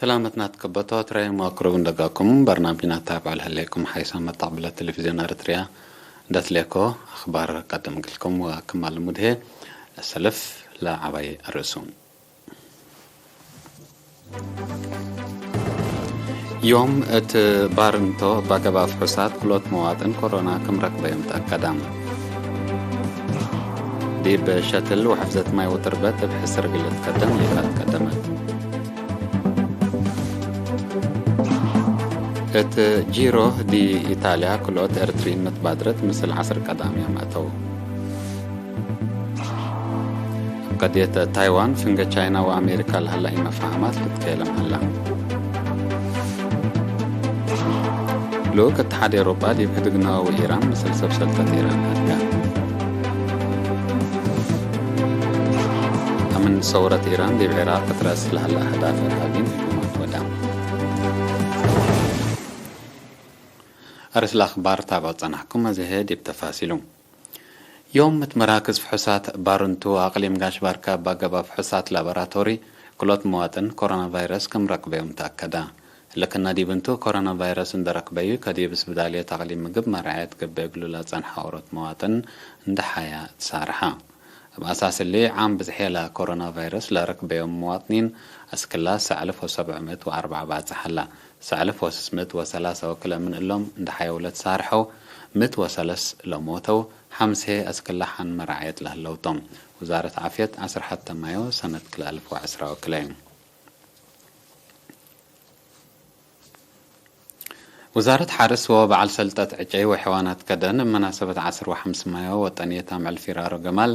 ሰላመትና ትከበቶ ትራይ ማክሮብ እንደጋኩም በርናቢና ታብዕ ለህሌኩም ሓይሳ መጣቕብለ ቴሌቪዝዮን ኤርትርያ። እንዳትሌኮ ኣኽባር ቀደም ግልኩም ወክማል ሙድሄ ሰልፍ ለዓባይ ርእሱ። ዮም እቲ ባርንቶ ባገባ ፍሑሳት ክሎት መዋጥን ኮሮና ክምረክበዮም ተኣከዳ። ዲብ ሸትል ወሕፍዘት ማይ ወትርበት እብ ሕስር ግለት ቀደም ይካት ቀደመት። እት ጂሮ ዲ ኢታልያ ክልኦት ኤርትሪን መትባድረት ምስል ዓስር ቀዳምያም ኣተው። እብ ቀድየት ታይዋን ፍንገ ቻይና ወኣሜሪካ ለሀላ ኢመፋሃማት ልትከየለም ሀላ። ልኡክ እትሓድ ኤውሮጳ ዲብ ህድግናዊ ኢራን ምስል ሰብ ሰልጠት ኢራን ሀድጋ። ኣምን ሰውረት ኢራን ዲብ ዒራቅ ክትረእስ ለሀላ ኣህዳፍ እርሃቢን ህጁማት ወዳ። ኣርእስ ለኣኽባር ታብዕ ጸናሕኩም፣ ኣዝሀ ዲብ ተፋሲሉ። ዮም እት መራክዝ ፍሑሳት ባርንቱ ኣቅሊም ጋሽ ባርካ ባገባ ፍሑሳት ላቦራቶሪ ክሎት መዋጥን ኮሮና ቫይረስ ከም ረክበዮም ተኣከዳ። ልክና ዲብንቱ ኮሮና ቫይረስ እንደረክበዩ ከዲብ ስብዳልየት ኣቅሊም ምግብ መርዓየት ገብእ እግሉ ለጸንሐ ኦሮት መዋጥን እንደ ሓያ ትሳርሓ። እብ ኣሳስሊ ዓም ብዝሕ የላ ኮሮና ቫይረስ ለረክበዮም መዋጥኒን ኣስክላ ሰዕልፍ ወሰብዕ ምእት ወኣርባዕ ባጽሕ ኣላ። ሰዕልፍ ወስስ ምእት ወሰላሳ ወክለ ምን እሎም እንደ ሓየውለት ሳርሐው ምእት ወሰለስ ለሞተው ሓምሴ ኣስክላ ሓን መራዕየት ለህለውቶም። ውዛረት ዓፍየት ዓስር ሐተ ማዮ ሰነት ክልኣልፍ ወዕስራ ወክለ። ውዛረት ሓርስ ወበዓል ሰልጠት ዕጨይ ወሕዋናት ከደን መናሰበት ዓስር ወሓምስ ማዮ ወጠንየት ኣምዕል ፊራሮ ገማል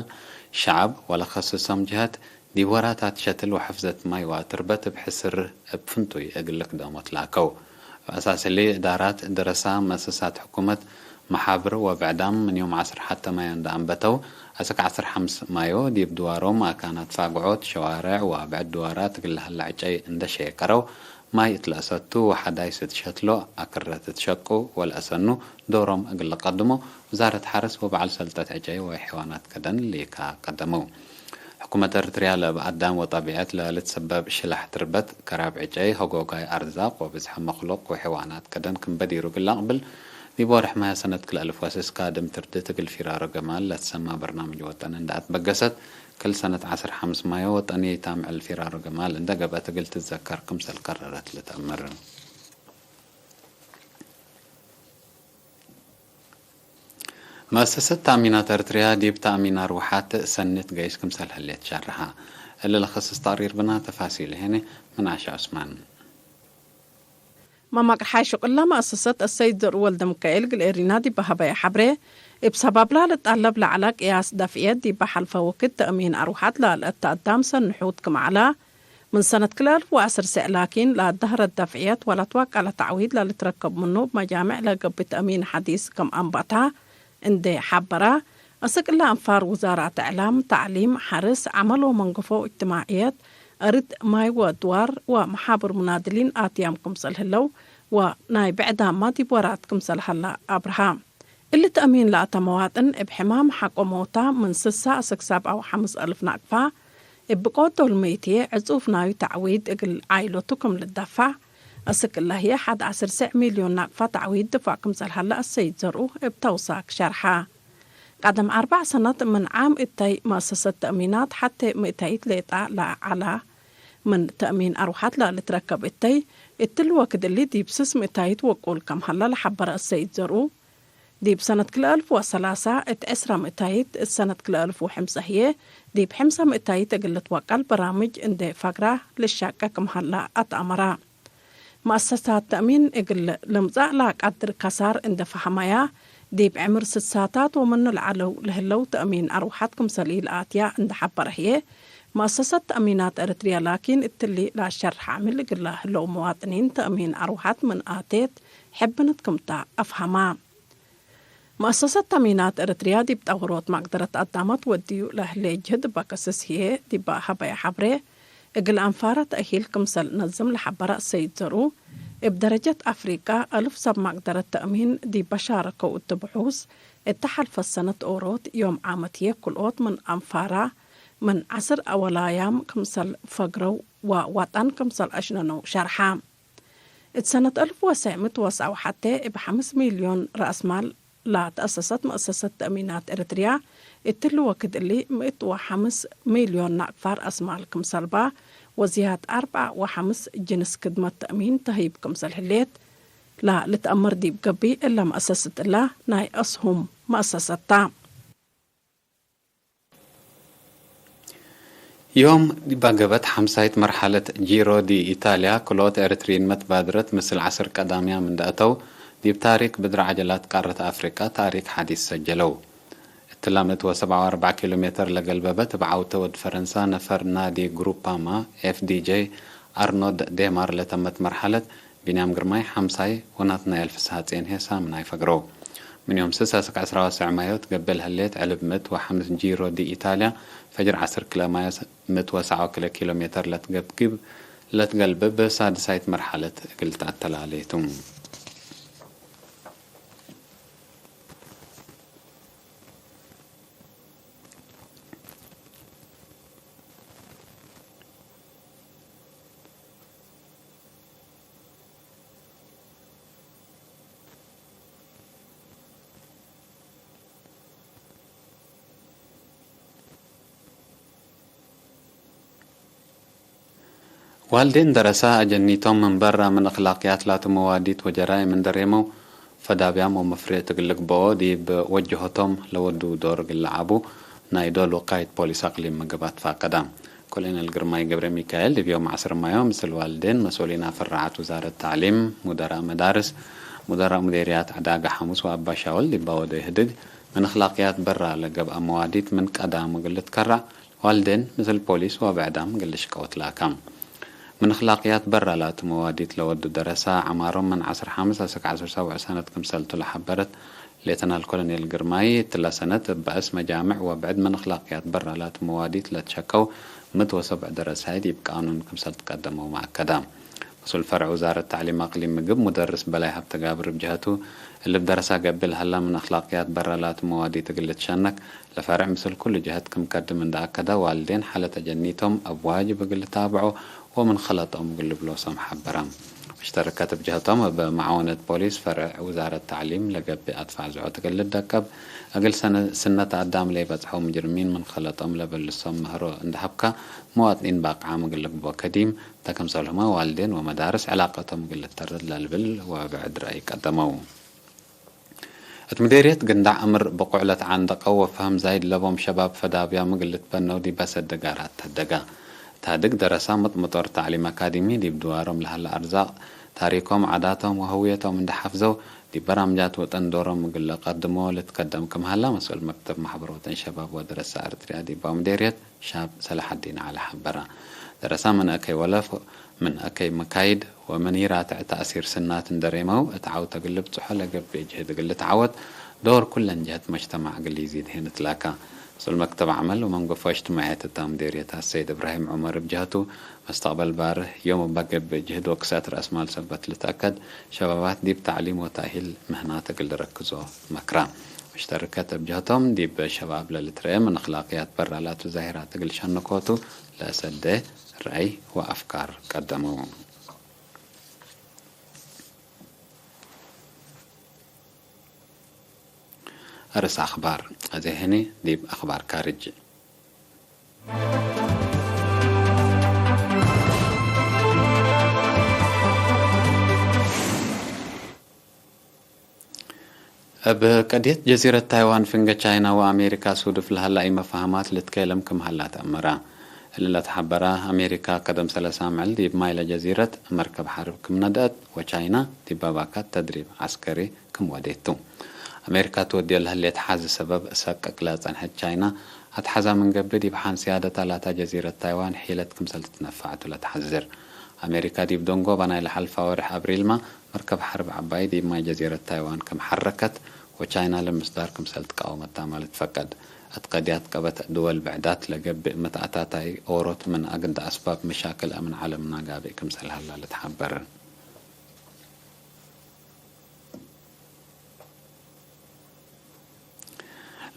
ሸዓብ ወለኸስሶም ጅሀት ዲብ ወራታት ሸትል ወሐፍዘት ማይ ወኣትርበት እብ ሕስር እብ ፍንቱይ እግል ክደሞት ላከው። እብ ኣሳስሊ እዳራት፣ ድረሳ፣ መእሰሳት ሕኩመት፣ መሓብር ወብዕዳም ምን ዮም ዓስር ሐተ ማዮ እንዳ ኣንበተው፣ ኣሰክ ዓስር ሐምስ ማዮ ዲብ ድዋሮም ኣካናት ፋግዖት፣ ሸዋርዕ ወብዕድ ድዋራት እግል ለሀላ ዕጨይ እንደ ሸየቀረው፣ ማይ እት ለእሰቱ ወሓዳይስ እት ሸትሎ ኣክረት እት ሸቁ ወለእሰኑ ዶሮም እግል ለቀድሞ ውዛረት ሓርስ ወበዓል ሰልጠት ዕጨይ ወሕዋናት ከደን ሊካ ቀደመው። ሕኩመት ኤርትርያ ለእብ ኣዳም ወጠቢዐት ለልትሰበብ ሽላሕ ትርበት ከራብ ዕጨይ፣ ሆጎጋይ ኣርዛቅ ወብዝሐ መክሉቅ ወሕዋናት ከደን ክም በዲሩ እግል ለቅብል፣ ዲብ ወርሕ ማይ ሰነት ክልኣልፍ ወስስ ካድም ትርድት እግል ፊራሮ ገማል ለትሰማ በርናምጅ ወጠን እንዳ ኣትበገሰት፣ ክል ሰነት ዓስር ሐምስ ማዮ ወጠንየት ኣምዕል ፊራሮ ገማል እንደ ገብአት እግል ትዘከር ክምሰል ከረረት ልትአመር። መእሰሰት ተእሚናት ኤርትርያ ዲብ ተእሚን ኣርወሓት ሰኒት ገይስ ክምሰል ህሌት ሸርሓ። እሊ ለኸስስ ተቅሪር ብና ተፋሲል ሄነ ምን ዓሻ ዑስማን። ማማቅርሓይ ሹቅላ መእሰሰት እሰይድ ዘርኡ ወልደ ሚካኤል ግል ኤሪና ዲብ ሃበያ ሓብሬ፣ እብ ሰባብላ ልጣለብ ለዐላ ቅያስ ዳፍዕየት ዲብ ሓልፈ ወክድ ተእሚን ኣርወሓት ለልአት ተአዳም ሰንሑት ክም ዐላ፣ ምን ሰነት ክልአልፍ ወዐስር ሴዕ ላኪን ለአዳህረት ዳፍዕየት ወላትዋቃለ ተዕዊድ ለልትረከብ ምኑ እብ መጃምዕ ለገብእ ተእሚን ሐዲስ ከም አንባታ እንዴ ሐበራ፣ አሰክ እለ አንፋር ውዛራት እዕላም፣ ተዕሊም፣ ሐርስ፣ ዐመል ወመንገፎ እጅትማዕየት፣ እርድ፣ ማይ ወድዋር ወመሓብር ሙናድሊን አትያም ክምሰል ህለው ወናይ ብዕዳማ ዲብ ወራት ክምሰል ሀላ አብርሃ። እሊ ተእሚን ለአተ መዋጥን እብ ሕማም ሐቆ ሞታ ምን ስሳ አሰክ ሰብዓ ወሐምስ አልፍ ናቅፋ እብ ብቆት ዶል መይትዬ ዕጹፍ ናዩ ተዕዊድ እግል ዓይለቱ ክም ልዳፋዕ፣ አሰክ እለ ህዬ ሐድ ዐስር ሴዕ ሚልዮን ናቅፋ ተዕዊድ ድፋዕ ክምሰል ሀለ አሰይድ ዘርኡ እብ ተውሳክ ሸርሐ። ቀደም አርበዕ ሰነት ምን ዓም እተይ መእሰሰት ተእሚናት ሐቴ ምእታይት ሌጣ ለዐላ ምን ተእሚን አርወሐት ለልትረከብ እተይ፣ እትሊ ወክድ እሊ ዲብ ስስ ምእታይት ወቁል ከም ሀለ ለሐበረ አሰይድ ዘርኡ፣ ዲብ ሰነት ክልኤ አልፍ ወሰላሳ እት ዕስራ ምእታይት፣ እት ሰነት ክልኤ አልፍ ወሐምሳ ህዬ ዲብ ሐምሳ ምእታይት እግል ልትወቀል በራምጅ እንዴ ፈግራ ልሻቀ ክም ሀላ አትአመራ። መአሰሳት ተእሚን እግል ልምጻእ ለቀድር ከሳር እንዴ ፈሀመያ፣ ዲብ ዕምር ስሳታት ወምኑ ለዐለው ለህለው ተእሚን አርወሐት ክምሰል ኢለአትያ እንዴ ሐበረ ህዬ፣ መአሰሰት ተእሚናት ኤረትርያ ላኪን እትሊ ለአሸርሕ ዓምል እግል ለህለው መዋጥኒን ተእሚን አርወሐት ምን አቴት ሕብንት ክምታ አፍሀማ። መአሰሰት ተእሚናት ኤረትርያ ዲብ ጠውሮት መቅደረት አዳመት ወድዩ ለህሌ ጅህድ እበ ከስስ ህዬ ዲበ ሀበያ ሐብሬ፣ እግል አንፋረ ተእሂል ክምሰል ነዝም ለሐበረ ሰይድ ዘርኡ፣ እብ ደረጀት አፍሪቃ አልፍ ሰብ መቅደረት ተእሚን ዲበ ሻረከው እት ብሑስ፣ እተ ሐልፈት ሰነት ኦሮት ዮም ዓመት ህዬ ክልኦት ምን አንፋራ ምን ዐስር አወላያም ክምሰል ፈግረው ወዋጣን ክምሰል አሽነነው ሸርሓ። እት ሰነት አልፍ ወሰዕ ምት ወሰዕ ወሐቴ እብ ሐምስ ሚልዮን ረአስማል ለተአሰሰት መእሰሰት ተእሚናት ኤረትርያ፣ እትሊ ወክድ እሊ ምእት ወሐምስ ሚልዮን ናቅፋ ረአስማል ክምሰልባ ወዝያድ አርበዕ ወሐምስ ጅንስ ክድመት ተእሚን ተህይብ ክምሰል ህሌት ለልትአመር ዲብ ገብእ እለ መእሰስት እላ ናይ አስሁም መእሰሰት ታ። ዮም ዲባ ገበት ሓምሳይት መርሓለት ጂሮ ዲ ኢታልያ ክልኦት ኤርትሪን መትባድረት ምስል ዓስር ቀዳምያ ምንዳእተው ዲብ ታሪክ ብድር ዓጀላት ቃረት ኣፍሪቃ ታሪክ ሓዲስ ሰጀለው። እትላ ምእት ወሰብዓ ወአርባዕ ኪሎ ሜተር ለገልበበት እብ ዓውተ ወድ ፈረንሳ ነፈር ናዲ ግሩፓማ ኤፍዲጄ አርኖድ ዴማር ለተመት መርሓለት ቢንያም ግርማይ ሓምሳይ ወናትናኤል ፍስሃጽዮን ሄሳ ምናይ ፈግረው። ምን ዮም ስስ አስክ ዕስራ ወሰዕ ማዮ ትገበል ህሌት ዕልብ ምእት ወሐምስ ጂሮ ዲ ኢታልያ ፈጅር ዐስር ክለ ማዮ ምእት ወሰዓ ክለ ኪሎ ሜተር ለትገብግብ ለትገልብብ ሳድሳይት መርሓለት እግል ተአተላለየቱ። ዋልዴን ደረሳ አጀኒቶም ምን በራ ምን እክላቅያት ላቱ መዋዲት ወጀራይም እንደሬመው ፈዳብያም ወመፍሬ ትግልግበኦ ዲብ ወጀሆቶም ለወዱ ዶር ግለዓቡ ናይ ዶሉ ቃይድ ፖሊስ አቅሊም ምግባት ፋቀዳ። ኮሎኔል ግርማይ ገብረ ሚካኤል ዲብ ዮም ዐስር ማዮ ምስል ዋልዴን መስኡሊን አፈራዓት ውዛረት ተዕሊም፣ ሙደራእ መዳርስ፣ ሙደራእ ሙዴርያት ዕዳጋ ሐሙስ ወአባ ሻውል ዲባ ወደ ህድግ ምን እክላቅያት በራ ለገብአ መዋዲት ምን ቀዳሙ ግልት ከራዕ ዋልዴን ምስል ፖሊስ ወብዕዳም ግልሽ ቀወት ላካ። ምን እክላቅያት በራ ላቱ መዋዲት ለወዱ ደረሳ ዐማሮም ምን ዐስር ሐምስ አስክ ዐስር ሰቡዕ ሰነት ክምሰልቱ ለሐበረት ሌተናል ኮሎኔል ግርማይ፣ እትላ ሰነት እብ ባእስ መጃምዕ ወብዕድ ምን እክላቅያት በራ ላቱ መዋዲት ለትሸቀው ምእት ወሰቡዕ ደረሳይ ዲብ ቃኑን ክምሰል ትቀደመው መአከዳ። መስኡል ፈርዕ ውዛረት ተዕሊም አቅሊም ምግብ ሙደርስ በላይ ሀብተጋብር እብ ጀሀቱ፣ እሊ እብ ደረሳ ገብእ ለሀላ ምን አክላቅያት በራ ላቱ መዋዲት እግል ልትሸነክ፣ ለፈርዕ ምስል ኩሉ ጀሀት ክም ከድም እንዳ አከደ፣ ዋልዴን ሐለት አጀኒቶም እብ ዋጅብ እግል ልታብዖ ወምን ኸለጦም እግል ልብሎሶም ሐበረ። ሙሽተረከት እብ ጀሀቶም፣ እብ መዓወነት ፖሊስ ፈርዕ ውዛረት ተዕሊም ለገብእ አድፋዕ ዝዖት እግል ልደቀብ፣ እግል ሰነ-፣ ስነት አዳም ለይበጽሐው ሙጅርሚን ምን ኸለጦም ለበልሶም ምህሮ እንዳ ሀብካ፣ መዋጥኒን ባቅዓም እግል ልግቦ ከዲም፣ ተክምሰልሁመ ዋልዴን ወመዳርስ ዕላቀቶም እግል ልተርድ ለልብል ወብዕድ ረአይ ቀደመው። እት ምዴርየት ግንዳዕ እምር ብቁዕ ለተዓንደቀው ወፈህም ዛይድ ለቦም ሸባብ ፈዳብያም እግል ልትበነው ዲበ ሰደጋራት ተደጋ። እት ሀድግ ደረሳ ምጥምጦር ተዕሊም አካዲሚ ዲብ ድዋሮም ለሀለ አርዛቅ፣ ታሪኮም፣ ዓዳቶም ወህውየቶም እንደ ሐፍዘው፣ ዲብ በራምጃት ወጠን ዶሮም እግል ለቀድሞ ልትከደም ክም ሀላ መስኡል መክተብ ማሕበር ወጠን ሸባብ ወደረሳ ኤርትርያ ዲባ ምዴርየት ሻብ ሰላሐዲን ዐሊ ሐበራ። ደረሳ ምን አከይ ወለፍ፣ ምን አከይ መካይድ ወምን ይራትዕ ተእሲር ስናት እንደሬመው፣ እት ዐውት እግል ልብጽሖ ለገብእ ጅህድ እግል ልትዓወት፣ ዶር ኩለን ጀህት መጅተማዕ እግል ይዚድ ህን እትላካ። መስኡል መክተብ ዐመል ወመንጎፎ እጅትማዕየት እታ ምዴርየት አሰይድ እብራሂም ዑመር እብ ጀህቱ፣ መስተቅበል ባርህ ዮም እባ ገብእ ጅህድ ወክሳት ረአስማል ሰበት ልትአከድ፣ ሸባባት ዲብ ተዕሊም ወተእሂል ምህናት እግል ልረክዞ መክራ። ሙሽተረከት እብ ጀህቶም፣ ዲብ ሸባብ ለልትረኤ ምን አክላቅያት በራ ላቱ ዛሂራት እግል ሸንኮቱ ለሰዴ ረአይ ወአፍካር ቀደመው። አርእስ አኽባር፣ አዜ ህኒ ዲብ አኽባር ካርጅ። እብ ቀድየት ጀዚረት ታይዋን ፍንገ ቻይና ወአሜሪካ ሱዱፍ ለሀላ ኢመፋህማት ልትኬለም ክም ሀላ ተአመራ። እሊ ለተሐበራ፣ አሜሪካ ቀደም ሰለሳ መዕል ዲብ ማይ ለጀዚረት መርከብ ሐርብ ክም ነድአት ወቻይና ዲብ ባባካት ተድሪብ ዐስከሪ ክም ወዴቱ። አሜሪካ ትወድዮ ለህሌት ሐዚ ሰበብ ሰቅቅ ለጸንሐት ቻይና፣ አትሐዛ ምን ገብእ ዲብ ሐንስያደታ ላታ ጀዚረት ታይዋን ሒለት ክምሰል ትትነፈዐቱ ለትሐዝር። አሜሪካ ዲብ ደንጎባ ናይ ለሐልፋ ወርሕ አብሪልማ መርከብ ሐርብ ዐባይ ዲብ ማይ ጀዚረት ታይዋን ክም ሐረከት፣ ወቻይና ለምስዳር ክምሰል ትቃወመታ ማለት ፈቀድ። እት ቀድያት ቀበት ድወል ብዕዳት ለገብእ መትአታታይ ኦሮት ምን አግደ አስባብ መሻክል አምን ዐለምና ጋብእ ክምሰል ሀላ ልትሐበር።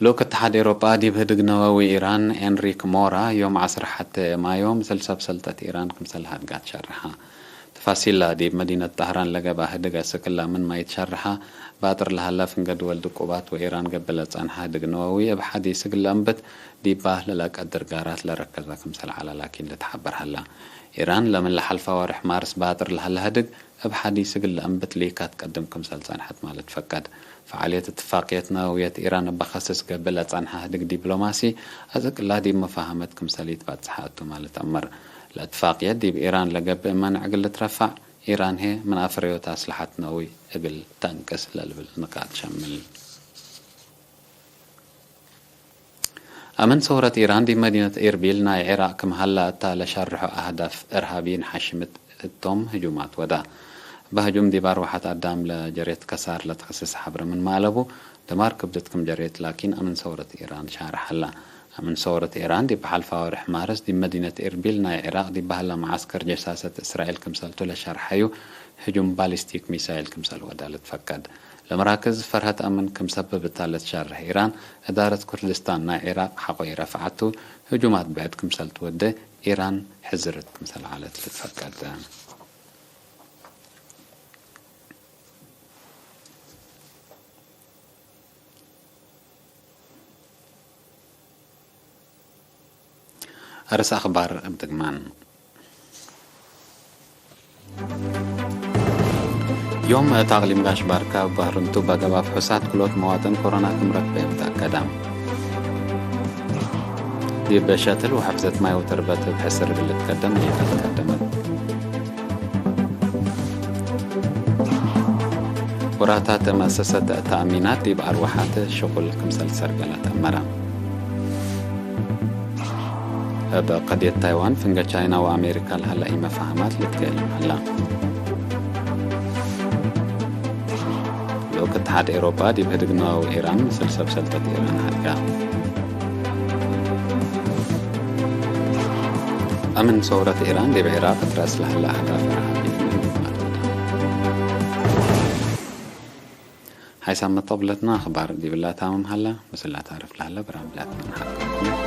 ልኡክ እትሓድ ኤሮጳ ዲብ ህድግ ነወዊ ኢራን ኤንሪክ ሞራ ዮም ዓሰርተ ሓደ ማዮ ምስል ሰብ ሰልጠት ኢራን ክምሰል ሃድጋ ትሸርሓ። ተፋሲላ ዲብ መዲነት ጣህራን ለገባ ህድግ ኣስክላ ምን ማይ ትሸርሓ። ባጥር ለሃላ ፍንገ ድወል ድቁባት ወኢራን ገብእ ለጸንሓ ህድግ ነወዊ እብ ሓዲ ስግል ለእንብት ዲባ ለለቀድር ጋራት ለረከዘ ክምሰል ዓላ ላኪን ልትሓበር ሃላ። ኢራን ለምን ለሓልፋ ወርሕ ማርስ ባጥር ለሃላ ህድግ እብ ሓዲ ስግል ለእንብት ሊካት ቀድም ክምሰል ጸንሐት ማለት ፈቀድ። ፈዓልየት እትፋቅየት ነወውየት ኢራን እበ ከስስ ገብእ ለጸንሐ ህድግ ዲብሎማሲ፣ አዘቅላ ዲብ መፋሃመት ክምሰል ኢትባጽሐ እቱ ማለት አመር። ለእትፋቅየት ዲብ ኢራን ለገብእ መንዕ እግል ልትረፋዕ፣ ኢራን ሄ ምን አፍረዮት አስልሐት ነዊ እግል ተንቅስ ለልብል ንቃጥ ሸምል። አምን ሰውረት ኢራን ዲብ መዲነት ኢርቢል ናይ ዒራቅ ክም ሀላ እታ ለሸርሖ አህዳፍ እርሃቢን ሓሽምት እቶም ህጁማት ወዳ። እበ ህጁም ዲብ አርወሐት አዳም ለጀሬት ከሳር ለትኸስስ ሐብር ምን ማለቡ፣ ደማር ክብድት ክም ጀሬት ላኪን አምን ሰውረት ኢራን ሻርሐ ሀላ። አምን ሰውረት ኢራን ዲብ ሐልፋ ወርሕ ማርስ ዲብ መዲነት ኢርቢል ናይ ዒራቅ ዲብ በሀላ መዓስከር ጀሳሰት እስራኤል ክምሰልቱ ለሸርሐዩ ህጁም ባሊስቲክ ሚሳይል ክምሰል ወዳ ልትፈቀድ። ለመራክዝ ፈርሀት አምን ክም ሰብብ እታ ለትሻርሕ ኢራን፣ እዳረት ኩርድስታን ናይ ዒራቅ ሐቆ ኢረፍዓቱ ህጁማት ብዕድ ክምሰል ትወዴ ኢራን ሕዝርት ክምሰል ዐለት ልትፈቀድ። አርስ አኽባር እብ ድግማን። ዮም እት አቅሊም ጋሽ ባርካ እብ ባህርንቱ በገባ ፍሑሳት ክሎት መዋጥን ኮሮና ክም ረክበ እብ ተአከዳ። ዲብ ሸትል ወሐፍዘት ማይ ወተርበት እብ ሕስር እግል ልትከደም ሊካት ቀደመት። ወራታት መእሰሰት ተአሚናት ዲብ አርወሓት ሽቁል ክምሰል ሰርገላት አመራ። እብ ቀድየት ታይዋን ፍንገ ቻይና ወአሜሪካ ለሀላ ኢመፋህማት ልትገለም ሀላ። ልኡክ እትሓድ ኤሮጳ ዲብ ህድግ ነዋዊ ኢራን ምስል ሰብ ሰልጠት ኢራን ሀድጋ። አምን ሰውረት ኢራን ዲብ ዒራቅ ትረእስ ለሀላ አህዳፍ ኢርሃቢት ምን ማልክዳ። ሓይሳብ መጠብለትና ኣኽባር ዲብላ ታምም ሃላ፣ ምስላ ታርፍ ለሃላ ብራም ብላትና ንሓብረኩም።